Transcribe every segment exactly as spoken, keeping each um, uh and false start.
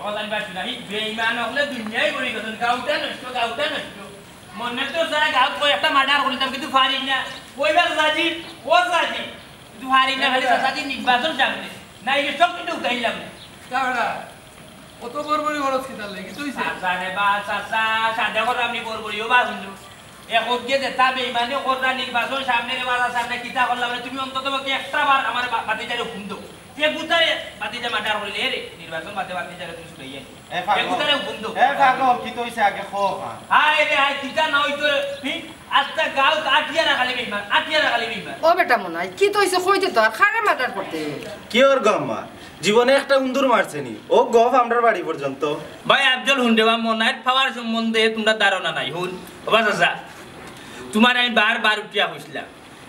কথা পারছি না। এই বেইমান হকলে দুনিয়াই করি গেছেন। গাউটা নষ্ট, গাউটা নষ্ট। মনে তো চায় গাউত কই একটা মার্ডার করিতাম, কিন্তু পারি না। কইবার চাচি, ও চাচি, কিন্তু পারি না, খালি চাচি নির্বাচন সামনে। না, এই সব কিন্তু উঠাইলাম না। তা বেটা, অত বড়বড়ি খরচ কিতার লাগি? কিতা অইছে? চাচা রে বা, চাচা, সাদে করো আপনি বড়বড়ি, ও বা হুনছো। এখন গিয়ে যে তা বেইমানি কররা নির্বাচন সামনে রে বাবা, সামনে কিতা করলাম রে? তুমি অন্তত পক্ষে একটা বার আমার বা-, ভাতিজারে হুকুম দাও। যে গুতারে ভাতিজা মার্ডার করিলে, এ রে, নির্বাচন বাদে ভাতিজারে তুই ছুটাইয়া নে। এ পাগল। এ গুতারে হুকুম দাও। এ পাগল, কিতা অইছে আগে কও খা। হায় রে হায়, কিতা না অইতো রে, হি? আস্তা গাউত আটিয়ারা খালি বেইমান, আটিয়ারা খালি বেইমান। ও বেটা মনাই, কিতা অইছে কইতে তো, আর কারে মার্ডার করতে? কিওর গো আম্মা, জীবনে একটা উন্দুর মারছে নি? ও গফ আমরার বাড়ি পর্যন্ত। ভাই আফজল, হুন রে বা, মনাইর পাওয়ার সম্বন্ধে তোমরা ধারণা নাই। হুন, ও বা চাচা, তোমার আমি বারবার উঠিয়া কইছিলাম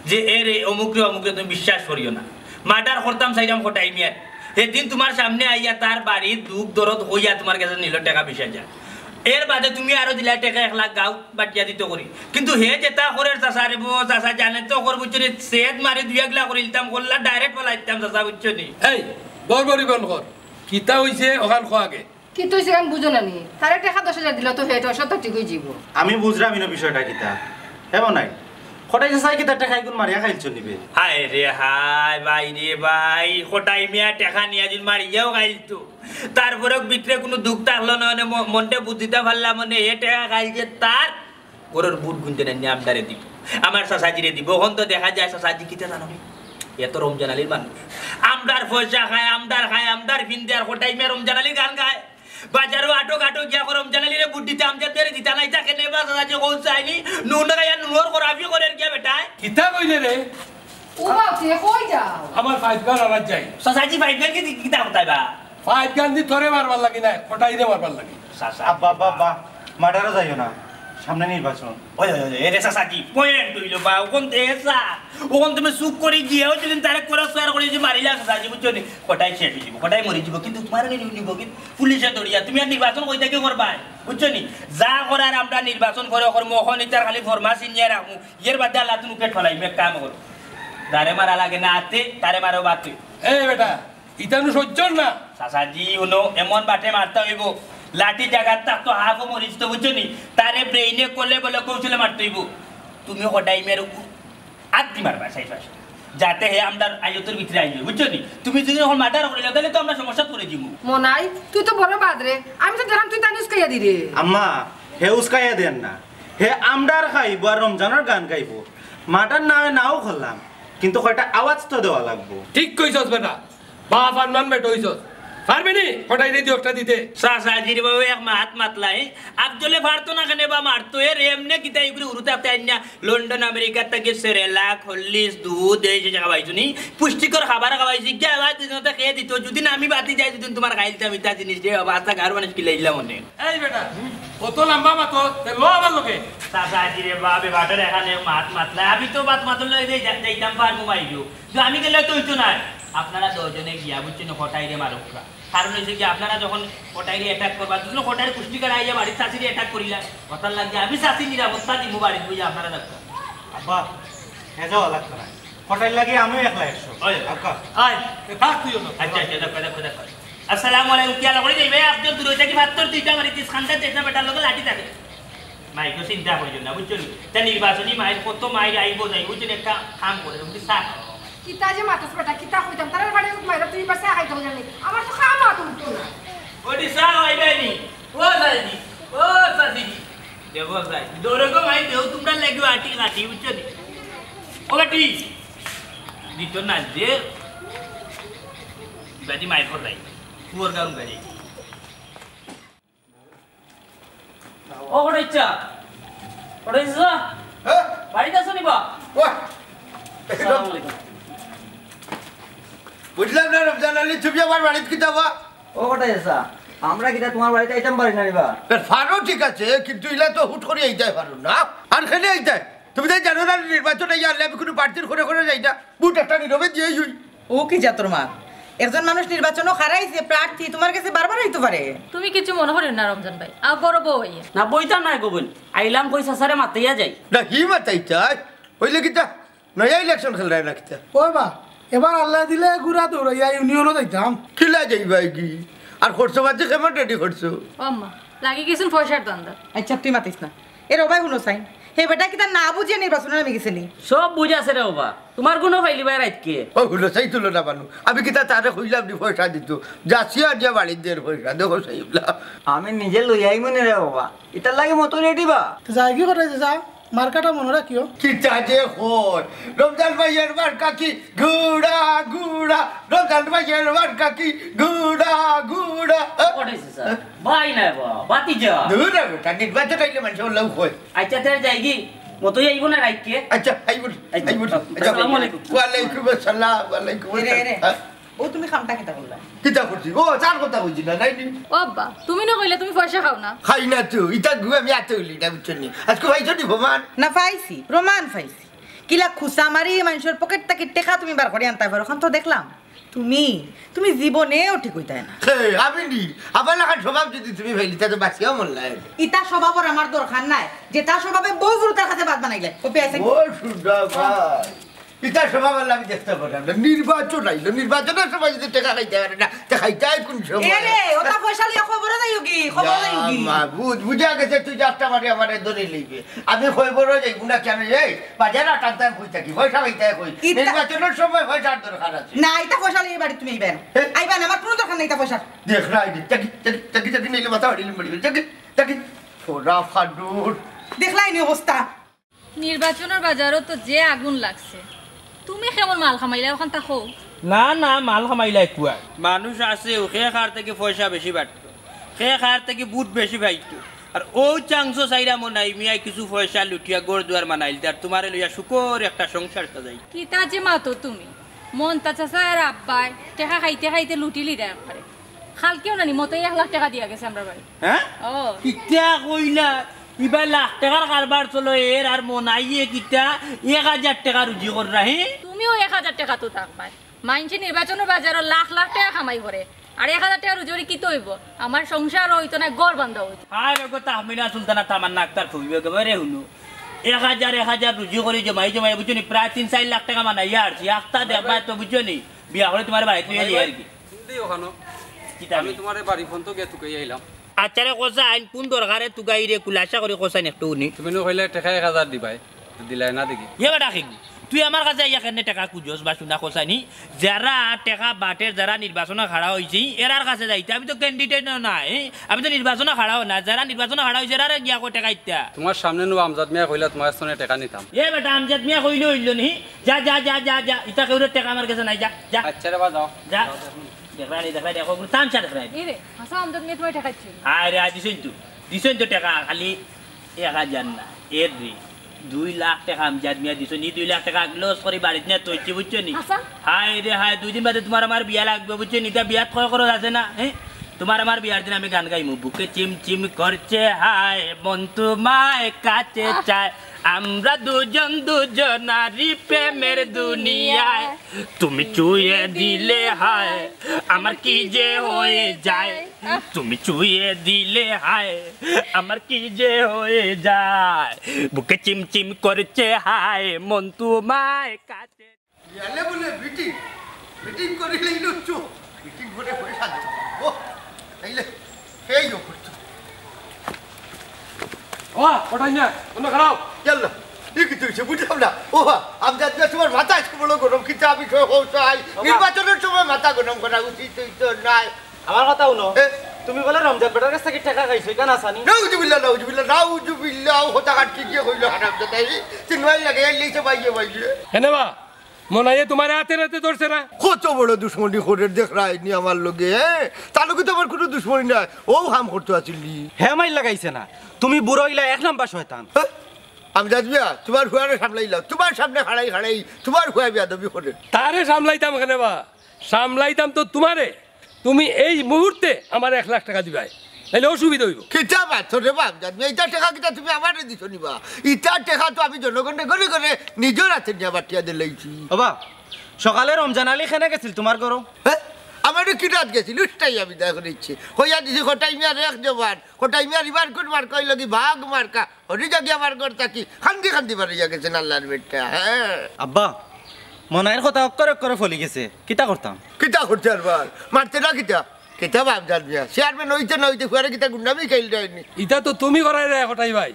যে এ রে, অমুক রে, অমুক রে, তুমি বিশ্বাস করিও না। মার্ডার করতাম চাইলাম কটাই মিয়ার। সেদিন তোমার সামনে আইয়া তার বাড়ির দুঃখ দরদ কইয়া তোমার গেছে নিল টেকা বিশ হাজার। এর বাদে তুমি আরো দিলা টেকা এক লাখ গাউত বাটিয়া দিত করি। কিন্তু হে যেতা করের চাচা রে বা, চাচা জানে তো কর বুঝছো নি, সেদ মারি দুই একলা করি দিতাম, করলা direct ফালাই দিতাম চাচা, বুঝছো নি? এই, বড়বড়ি বন্ধ কর। কিতা অইছে অখান ক আগে। কিতা অইছে আমি বুঝো না নি? তারে টেকা দশ হাজার দিলে তো হে অসুস্থ ঠিক অই যিবো। আমি বুঝরাম ইনো বিষয়টা কিতা। হে মনাই, কটাই চাচায় কিতা টেকা ইগুন মারিয়া খাইলছো নি বে? হায় রে হায়, ভাই রে ভাই, কটাই মিয়া টেকা নিয়া যদি মারিয়াও খাইলতো। তারপরেও ভিতরে কুনু দুঃখ থাকলো না, মানে ম-, মনটা বুঝিতা পারলাম, মানে এ টেকা খাইলছে তার ঘরর ভোট গুনতে না নিয়ে আমরারে দিব, আমার চাচাজিরে দিব। অখন তো দেখা যায় চাচাজি কিতা জানো নি? এ তো রমজান আলীর মানুষ। আমরার পয়সা খায়, আমরার খায়, আমরার ফিন্দে, আর কটাই মিয়া রমজান আলীর গান গায়। বাজারো আটো ঘাটো গিয়া কয়, "রমজান আলীরে ভোট দিতাম, আমজাদরে দিতা নায়, ইতা কেনে বা চাচাজি কও চাইনি, নুন খাইয়া নুনর খরাফি করের গিয়া বেটায়।" কিতা কইলে রে? ও বাপ রে, কই যাও? আমার পাইপ গান আবার যাই। চাচাজি পাইপ গান কি দি-, কিতা করতাই বা? পাইপ গান দি তোরে মারবার লাগি না, কটাইরে মারবার লাগি। চাচা। আব্বা, আব্বা, আব্বা, মার্ডারও যাইও না, সামনে নির্বাচন। ওই, ওই, ওই, এরে চাচাজি, point অইলো বা, অখন দে চা, অখন তুমি চুপ করি গিয়াও যদি তারে করা সোয়ার করি যদি মারিলা চাচাজি, বুঝছো নি? কটাই শেষ অই যিবো, কটাই মরি যিবো, কিন্তু তোমারে নি-, নিবো কি পুলিশে ধরিয়া, তুমি আর নির্বাচন কই থাকি করবায়, বুঝছো নি? যা করার আমরা নির্বাচন করে করমু, অখন ইতার খালি ফরমাস ইনিয়া রাখমু, এর বাদে আল্লাহ তুমি পেট ফালাই, এক কাম করো, যারে মারা লাগে না আতে, তারে মারো বাতে। এ বেটা, ইতা নু সহ্যর না। চাচাজি, হুনো, এমন বাটে মারতা অইবো, লাঠি জাগাত থাকতো হাফও মরিস তো, বুঝছো নি? তারে brain-এ কলে বলে কৌশলে মারতে অইবো। তুমি কটাই মেরে আত দি মারবা, সাইড পাশে। যাতে হে আমরার আয়ত্তর ভিতরে আইবে, বুঝছো নি? তুমি যদি অখন মার্ডার করিলাও, তাইলে তো আমরা সমস্যাত পড়ি যিমু। মনাই, তুই তো বড় বাদ রে, আমি তো দেখলাম তুই তান উস্কাইয়া দিরে। আম্মা, হে উস্কাইয়া দেন না, হে আমরার খাইবো আর রমজানর গান গাইবো। মার্ডার নামে নাও করলাম, কিন্তু কয়টা আওয়াজ তো দেওয়া লাগবো। ঠিক কইছস বেটা, বাপ আর নন বেটা অইছস। পারবি নি? কটাইরে দি একটা দিতে। চাচাজির বাবু এক মাত মাতলাই। আফজলে পারতো না কেনে বা মারতো? এরে এমনে কিতা ইগুরে উরুতে আপতে আইন না। লন্ডন, আমেরিকার থাকি সেরেলাক, হরলিক্স, দুধ, এই যে জাগা পাইছো নি? পুষ্টিকর খাবার খাওয়াইছি। গিয়া আবার দুদিনতে খেয়ে দিত। যদি না আমি বাতি যাই, দুদিন তোমার খাইলতাম ইতা জিনিস রে বাবা। আস্তা গার মানুষ কিলাইলাম অনে। এই বেটা, কত লম্বা মাতো, তে ল আমার লগে। চাচাজিরে বাবু, বাটার এখানে মাত মাতলাই। আমি তো মাত মাতলে যাই-, যাইতাম পারমু মাইরু। তো আমি গেলে তো অইতো নায়। আপনারা দুইজনে গিয়া, বুঝছো নি, কটাইরে মারুক্কা। কারণ অইছে কি, আপনারা যখন কটাইরে attack করবা, যখন কটাইর কুষ্টিকার আইয়া বাড়িত চাচিরে attack করিলা, অতার লাগি আমি চাচির নিরাপত্তা দিমু বাড়িত বইয়া আপনারা থাকবা। আব্বা, হে যাওয়া লাগতো না। কটাইর লাগি আমিও একলা একশো। ওই। আব্বা। আয়, এ থাক তুইও না। আচ্ছা, আচ্ছা, দেখো, দেখো, দেখো। আসসালামু আলাইকুম, কিয়া লাগি যাইবে? আপনি দূরে থাকি মাত্র দুইটা বাড়িত, ইস খানদার যেটা বেটার লগে লাঠি থাকে। মাইকও চিন্তা করিও না, বুঝছো নি? তা নির্বাচনী মাইর কত মাইর আইবো যাইবো, বুঝছো নি? একটা কাম করে, তুমি চা খাও। কিতা যে মাতস বেটা, কিতা কইতাম, তারার বাড়ি মাইরা তুই বাসে আগাই তো জানি। আমার তো খাওয়া মাত উঠতো না। ওটি চা আইবে নি? ও চাচি, ও চাচি। দেবো যাই। দৌড়ে গো ভাই, দেও তোমরা লেগে আটি কাটি, বুঝছো নি? ও বেটি, দিত না যে। বাজি মাইর কর নাই। পুয়ার গাউন গাড়ি। ও কটাইচ্ছা, কটাইচ্ছা, হ্যাঁ? বাড়িত আছো নি বা? ওহ! আসসালামু আলাইকুম। বুঝলাম না, রমজান আলী, তুমি আমার বাড়িত কিতা বা? ও কটাইচ্ছা, আমরা কিতা তোমার বাড়িত আইতাম পারি না নি বা? এ, পারো ঠিক আছে, কিন্তু ইলা তো হুট করি আইতায় পারো না। আর কেনে আইতায়? তুমি তাই জানো না, নির্বাচন আইয়া আনলে আমি কুনু প্রার্থীর ঘরে ঘরে যাই না। ভোট একটা নীরবে দিয়াই হই। ও কি জাতর মাত? একজন মানুষ নির্বাচনো খাড়াইছে, প্রার্থী, তোমার গেছে বারবার আইতো পারে। তুমি কিছু মনো করিও না রমজান ভাই, আও বড় বউ আইয়া। না, বইতাম নায় গো বইন, আইলাম কই চাচারে মাতাইয়া যাই। না, হি মাতাইতায়? অইলে কিতা? নয়া election খেলরায় না কিতা? ওই বা, এবার আল্লায় দিলে গুড়া দৌড়াইয়া ইউনিয়নো যাইতাম। কিলা যাইবায়গি? আর খরচ বাজি কেমন রেডি করছো? ও আম্মা, লাগি গেছইন পয়সার ধান্দাত। আচ্ছা, তুই মাতিস না। এ রে ভাই, হুনো চাইন, হে বেটা কিতা না বুঝিয়া নির্বাচনো নামি গেছে নি? সব বুঝ আছে রে বাবা, তুমার গুনো ফাইলিবায় রাইতকে। ও হুনো চাই তুলো না বানু, আমি কিতা তারে কইলাম নি পয়সা দিতো? যাচিয়া দিয়া বাড়িত দের পয়সা, দেখো চাইন না। আমি নিজে লই আইমু নে রে বাবা, ইতার লাগি মতো রেডি বা। তো যাইগি করে যা, মার্কাটা মনো রাখিও। কিতা যে কর, রমজান ভাইয়ের মার্কা কি? ঘুড়া, ঘুড়া, রমজান ভাইয়ের মার্কা কি? ঘুড়া, ঘুড়া। কটাইছে স্যার? ভাই না বা, বাতি যা। দূর রে বেটা, নির্বাচন আইলে মানুষ ওলাও কয়। আচ্ছা, তার যাইগি, মতই আইবো না রাইতকে? আচ্ছা, আইবো, আচ্ছা, আইবো। আচ্ছা, আসসালামু আলাইকুম। ওয়ালাইকুম আসসালাম, ওয়ালাইকুম এরে, এরে। আসসালাম। হ্যাঁ? ও, তুমি কামটা কিতা করলা? কিতা করছি? ও, তার কথা কইছি না, নাই নি? ও আব্বা, তুমি না কইলে তুমি পয়সা খাও না। খাই না তো, ইতা গু আমি আতে হইলি না, বুঝছো নি? আজকে পাইছো নি প্রমাণ? না, পাইছি, প্রমাণ পাইছি। কিলা খুসা মারি মানুষের পকেট থাকি টেকা তুমি বার করি আনতায় পারো, অখান তো দেখলাম। তুমি, তুমি জীবনেও ঠিক হইতায় না। হে, আমি নি? আমার লাখান স্বভাব যদি তুমি পাইলি, তা তো বাঁচিয়াও মরলাই। ইতা স্বভাবর আমার দরকার নাই, যেটা স্বভাবে বউ ফুরুতার কাছে বাদ বানাইলে। কপি আছে? ও সুন্দর ভাই। ইতা স্বভাব আল্লাহ আমি দেখতে পারলাম না। নির্বাচন আইলো, নির্বাচনের সময় যদি টেকা খাইতে পারে না, তে খাইতায় কোন সময়? এ রে, ওটা পয়সা লইয়া খবরও যাইওগি, খবরও ইয়া যাইওগি। মাবুদ, বুঝা গেছে তুই যাত্রা মারি আমারে ধরে লইবে। আমি খবরও যাইব না কেন? এই বাজার আটান্তায় কই থাকি, পয়সা খাইতায় কই? ইতা- নির্বাচনের সময় পয়সার দরকার আছে। না, ইতা পয়সা লইয়া বাড়ি তুমি আইবা না। এ? আইবা না, আমার কোনো দরকার নাই ইতা পয়সা। দেখ না, এই যে, চাকি, চাকি, চাকি, চাকি নিলে মাথা ফাটিলে মরিবে। চাকি, চাকি, ফোরা ফাডুর। দেখলাই নি অবস্থা। নির্বাচনের বাজারও তো যে আগুন লাগছে, তুমি কেমন মাল কামাইলা ওখান থাকো? না, না, মাল কামাইলা কুয়ার। মানুষ আছে, ও খে খার থাকি পয়সা বেশি বাড়তো, খে খার থাকি ভোট বেশি পাইতো। আর ও চাংসো চাইরা মনাই মিয়ায় কিছু পয়সা লুটিয়া ঘর দুয়ার বানাইল, আর তুমারে লইয়া সুখর একটা সংসার সাজাই। কিতা যে মাতো তুমি, মন্তা চাচা আর আব্বায় টেকা খাইতে খাইতে লুটিলিরা একবারে। কালকেও নানি মতো এক লাখ টেকা দিয়া গেছে আমরার বাড়ি। হ্যাঁ? ও। কিতা কইলা? ইবায় লাখ টেকার কারবার চলো এর, আর মনাইয়ে কিতা এক হাজার টেকা রুজি কররা, হে? তুমিও এক হাজার টেকা তো থাকবায়। মাইনষে নির্বাচনের বাজারও লাখ লাখ টেকা কামাই করে। আর এক হাজার টেকা রুজি করি কিতা অইবো? আমার সংসারও অইতো না, ঘর বান্ধা অইতো। আরে গো তাহমিনা সুলতানা তামান্না আক্তার ফুফি বেগমরে হুনো। এক হাজার, এক হাজার রুজি করি জমাই জমাই বুঝছো নি? প্রায় তিন চাইর লাখ টেকা বানাইয়া আরছি। আখতা দেখবায় তো বুঝছো নি? বিয়া করে তুমার বাড়িত লইয়া যাই আর কি। হুনদি ওখানো? কিতা আমি বে? তুমারে বাড়ি ফোন তো গিয়া তুকাই আইলাম। আচ্ছা রে কছাইন, কোন দরকারে তুকাইরে খুলাসা করি কছাইন একটু হুনি। তুমি নু কইলে টেকা এক হাজার দিবায়, দিলায় না দেখি। ইয়ে বেটা কি? তুই আমার কাছে আইয়া কেনে টেকা খুজস বা শুনা কছাইনি? যারা টেকা বাটের, যারা নির্বাচনো খাড়া অইছে, এরার কাছে যাইতে। আমি তো candidate ও নায়, আমি তো নির্বাচনো খাড়াও না। যারা নির্বাচনো খাড়া অইছে, এরারে গিয়া কও টেকা ইতা। তুমার সামনে নু আমজাদ মিয়া কইলা তুমার সনে টেকা নিতাম। এ বেটা, আমজাদ মিয়া কইলে অইলো নি? যা, যা, যা, যা, যা। ইতা কেউরে টেকা আমার গেছে নাই, যা, যা। আচ্ছা রে বা, যাও। যা। দেখরায় নি, দেখরায় নি, দেখো, তামশা দেখরায় নি। এ রে, হাছা আমজাদ মিয়া তুমারে টেকা দিছে? আরে, আজ দিছইন তো, দিছইন তো টেকা, খালি এক হাজার না, এর রে, দুই লাখ টেকা আমজাদ মিয়া দিছইন। ই দুই লাখ টেকা loss করি বাড়িত নিয়া থইছি, বুঝছো নি? হাছা? হায় রে হায়, দুই দিন বাদে তুমার আমার বিয়া লাগবো, বুঝছো নি? ইতা বিয়াত কয় খরচ আছে না, হে? তুমার আমার বিয়ার দিন আমি গান গাইমু, বুকে চিম চিম করছে হায়, মন তোমায় কাছে চায়, আমরা দুজন দুজনারই প্রেমের দুনিয়ায়। তুমি ছুঁয়ে দিলে হায়, আমার কি যে হয়ে যায়। তুমি ছুঁয়ে দিলে হায়, আমার কি যে হয়ে যায়। বুকে চিম চিম করছে হায়, মন তোমায় কাছে। ইয়ালে বলে মিটিং, মিটিং করিলেই লুচ্চু, মিটিং করে পয়সা দেবো। ও, এই লে, এই ও করছো। ও, ওটাই না, অন্য খারাপ। ইয়াল্লা, এই কি তুই সে বুঝলাম না। ও, আমজাদ মিয়া, তুমার মাথা আজকে বড় গরম, কিন্তু আমি সব হোক চাই। বাবা। নির্বাচনের সময় মাথা গরম করা উচিত হইতো নাই। আমার কথা হুনো, এ? তুমি বলে রমজান বেটার কাছ থাকি টেকা খাইছো, ইখান আছানি? নাউজুবিল্লাহ, নাউজুবিল্লাহ, নাউজুবিল্লাহ, ও কথা কাট কি গিয়ে কইলো হারামজাদা, এই তিন মাইল লাগে, এই লিখে বাইয়ে বাইয়ে। কেনে বা? মনাইয়ে তুমারে আতে আতে ধরছে না? কত বড় দুশমনি করের দেখরায় নি আমার লগে, হ্যাঁ? তার লগে তো আমার কোনো দুশমনি নাই, ও কাম করতো আছিল নি। হে মাইর লাগাইছে না, তুমি বুড়া অইলা এক নাম্বার শয়তান। হ্যাঁ? আমজাদ মিয়া, তুমার ফুয়ারে সামলাইলাও, তুমার সামনে খাড়াই খাড়াই, তুমার ফুয়া বেয়াদবি করে। তারে সামলাইতাম কেনে বা? সামলাইতাম তো তুমারে। তুমি এই মুহূর্তে আমার এক লাখ টেকা দিবায়, নাইলে অসুবিধা অইবো। কিতা মাতরে বা আমজাদ মিয়া, ইতা টেকা কিতা তুমি আমারে দিছো নি বা? ইতা টেকা তো আমি জনগণরে ঘরে ঘরে নিজর আতে নিয়া বাটিয়া দিলাইছি। ওবা, সকালে রমজান আলী কেনে গেছিল তুমার ঘরো? হ্যাঁ? আমারে কিতাত গেছিল, উস্তাই আমি দেখা দিচ্ছি। কইয়া দিছি, কটাই মিয়ার এক জবান, কটাই মিয়ার ইবার কোন মার্কা অইলো কি বাঘ মার্কা। হরি জাগি আমার ঘর থাকি খান্দি খান্দি বারইয়া গেছেন আল্লার বেটা, হ্যাঁ। আব্বা, মনাইর কথা অক্ষরে অক্ষরে ফলি গেছে, কিতা করতাম? কিতা করতে পারবার? মারতে না কিতা? কিতা বাপ জান মিয়া, চেয়ারম্যান অইতে না অইতে ফুয়ারে কিতা গুন্ডামি খেল যায়নি। ইতা তো তুমি করাইরায় কটাই ভাই,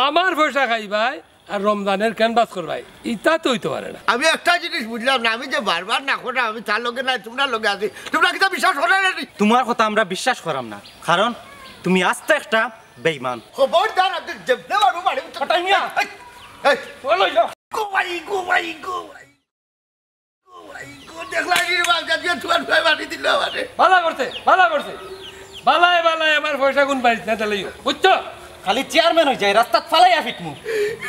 আমার পয়সা খাইবায় আর রমজানের ক্যানভাস করবায়, ইতা তো অইতো পারে না। আমি একটা জিনিস বুঝলাম না, আমি যে বারবার না করাম, আমি তার লগে নাই, তুমরার লগে আছি, তুমরা কিতা বিশ্বাস কররায় না নি? তুমার কথা আমরা বিশ্বাস করাম না, কারণ তুমি আস্তা একটা বেইমান। খবরদার, আমি যেমনে মারু মারি। কটাই মিয়া। এই, এই, এই। বলো ইয়া। গো ভাই, গো ভাই, গো ভাই। গো ভাই, গো, দেখলায় নি রে বাপ, জান মিয়া, তুমার ভাই মারি দিল আমারে। ভালা করছে, ভালা করছে। ভালায় ভালায় আমার পয়সাগুন পাইছ না, তাইলেও। বুঝছো? খালি চেয়ারম্যান অই যায়, রাস্তাত ফালাইয়া ফিটমু।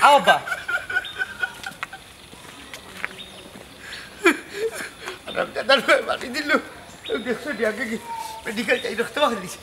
আও আব্বা। হারামজাদার ভাই মারি দিল। দেখছো নি আগে কি মেডিকেল যাই রক্ত বাকি দিছে।